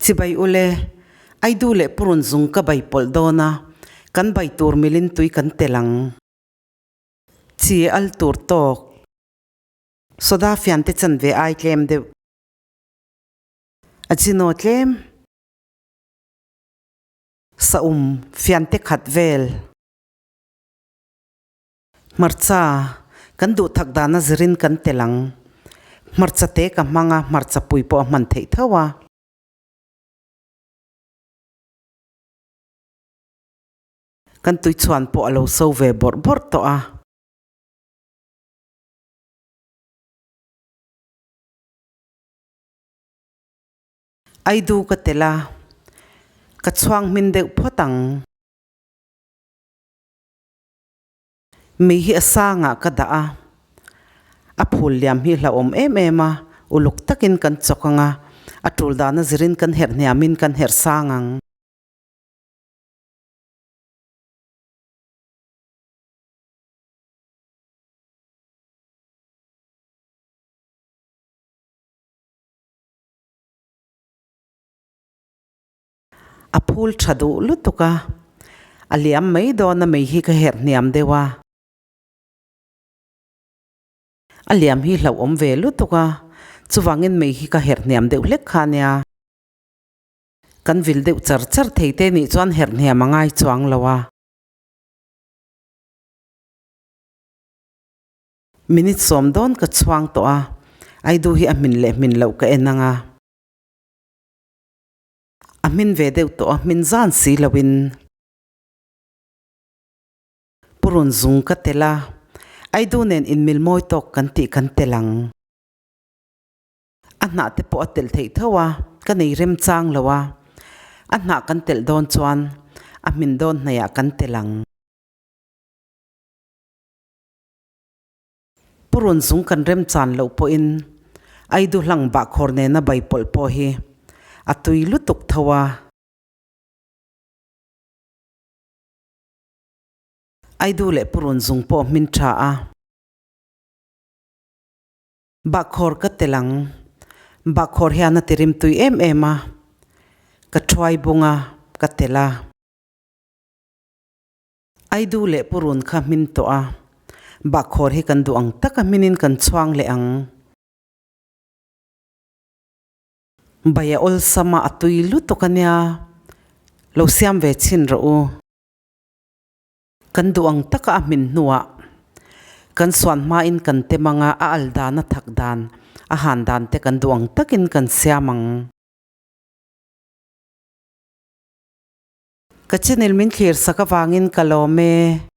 Chibai ule, Aidu leh purun zung ka bai pawlh dawn a, kan bai tur milin tui kan tel ang. Chi al tur tawk. Soda fiante chanve ai tlem deuh. Ajino tlem. Saum fiante khat vel. Hmarcha, kan duh thak dana zirin kan tel ang. Hmarcha te ka hmang a, hmarcha pui pawh a hman theih tho a. Kan tuichhuan pawh a lo so ve bawrh bawrh tawh a. Aidu ka tel a, ka chhuang hmin deuh phawt ang. Mei hi a sangah ka dah a, a phul liam hi hlauhawm em em a, uluk takin kan chawk ang a, a tul dana zirin kan herh hniamin kan herh sang ang. A phul tha duh lutuk a, a liam mai dawn a mei hi ka herh hniam deuh a. A liam hi hlauhawm ve lutuk a, chuvangin mei hi ka herh hniam deuh hlek kha ania. Kan vil deuh char char thei te nih chuan herh hniam a ngai chuang lo a. Minute sawm dawn ka chhuang tawh a, Aidu hi a hmin leh hmin loh ka en ang a. A hmin ve deuh tawh a, hmin zan si loin. Purun zung ka tel a, Aidu nen inmil mawi tawk kan tih kan tel ang. A hnah te pawh a telh theih tho a, ka nei remchang lo a. A hnah kan telh dawn chuan a hmin dawn hnaihah kan tel ang. Purun zung kan remchan loh pawhin Aidu hlang bahkhawr nena bai pawlh pawh hi a tui lutuk tho a. Aidu leh purun zung pawh hmin tha a. Bahkhawr ka tel ang. Bahkhawr hian a tirim tui em em a. Ka thuai bung a, ka tel a. Aidu leh purun kha hmin tawh a, bahkhawr hi kan duh ang taka hminin kan chhuang leh ang. Bai a awlsam a, a tui lutuk a nia, lo siam ve chhin rawh u. Kan duh ang taka a hmin hnuah kan suan hmain kan tem ang a, a al dan, a thak dan, a han dan te kan duh ang takin kan siam ang. Ka channel min thlir sak avangin ka lawm e.